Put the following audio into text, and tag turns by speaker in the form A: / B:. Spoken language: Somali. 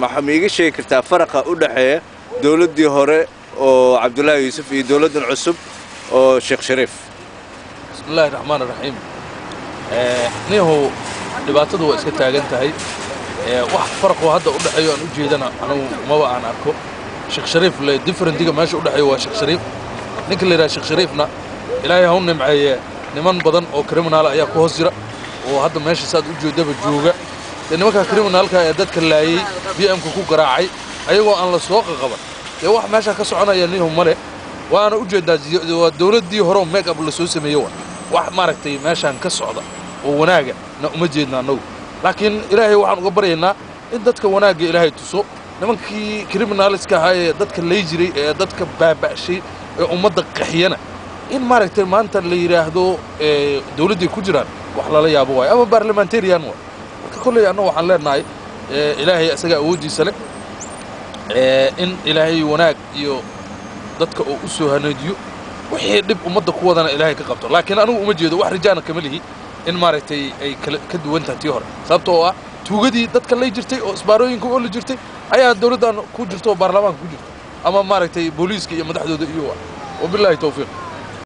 A: Waxaa ma iiga sheegi kartaa faraqa u dhexeeya dowladdii hore oo Cabdullaahi Yuusuf iyo dowladdan cusub oo Sheekh Shariif?
B: Bismillahi raxmaan raxiim. Niyahow, dhibaatadu waa iska taagan tahay. Wax faraqoo hadda u dhexeeyo aan u jeedana anugu maba aan arko. Sheekh Shariif le differentiga meesha u dhexeeyo waa Sheekh Shariif. Ninka la yidhaha Sheekh Shariifna, Ilaahay ha u nimceeye, niman badan oo criminal ayaa ku hoos jira oo hadda meesha saad u jeedaba jooga. Dee nimanka criminalka ee dadka laayey, BM-ka ku garaacay ayagoo aan la soo qaqaban, dee wax meesha ka soconaya niyahow male. Waana u jeedaa, waa dowladdii hore oo make up la soo sameeye. Wa wax maaragtay meeshaan ka socda oo wanaaga na uma jeedna annagu, laakiin Ilaahay waxaan uga baryaynaa in dadka wanaagga Ilaahay tuso. Nimankii criminaliska ahaa ee dadka lay jiray, ee dadka baaba'shay, ee ummadda qaxiyana, in maaragtay maanta la yidhaahdo dowladday ku jiraan, wax lala yaabo waayo, ama parliamentarian waay. Marka kolley annagu waxaan leenahay Ilaahay isaga awooddiisa leh in Ilaahay wanaag iyo dadka uu u soo haneediyo, wixii dhib ummadda ku wadana Ilaahay ka qabto. Laakiin anigu uma jeedo, wax rijaana kama lihi in maaragtay ay kala ka duwan tahay tii hore, sababtoo ah tuugadii dadka lay jirtay oo isbaarooyinka u oli jirtay ayaa dowladdan ku jirta oo baarlamaanka ku jirta ama maaragtay booliiska iyo madaxdooda iyo. Wabilaahi towfiiq.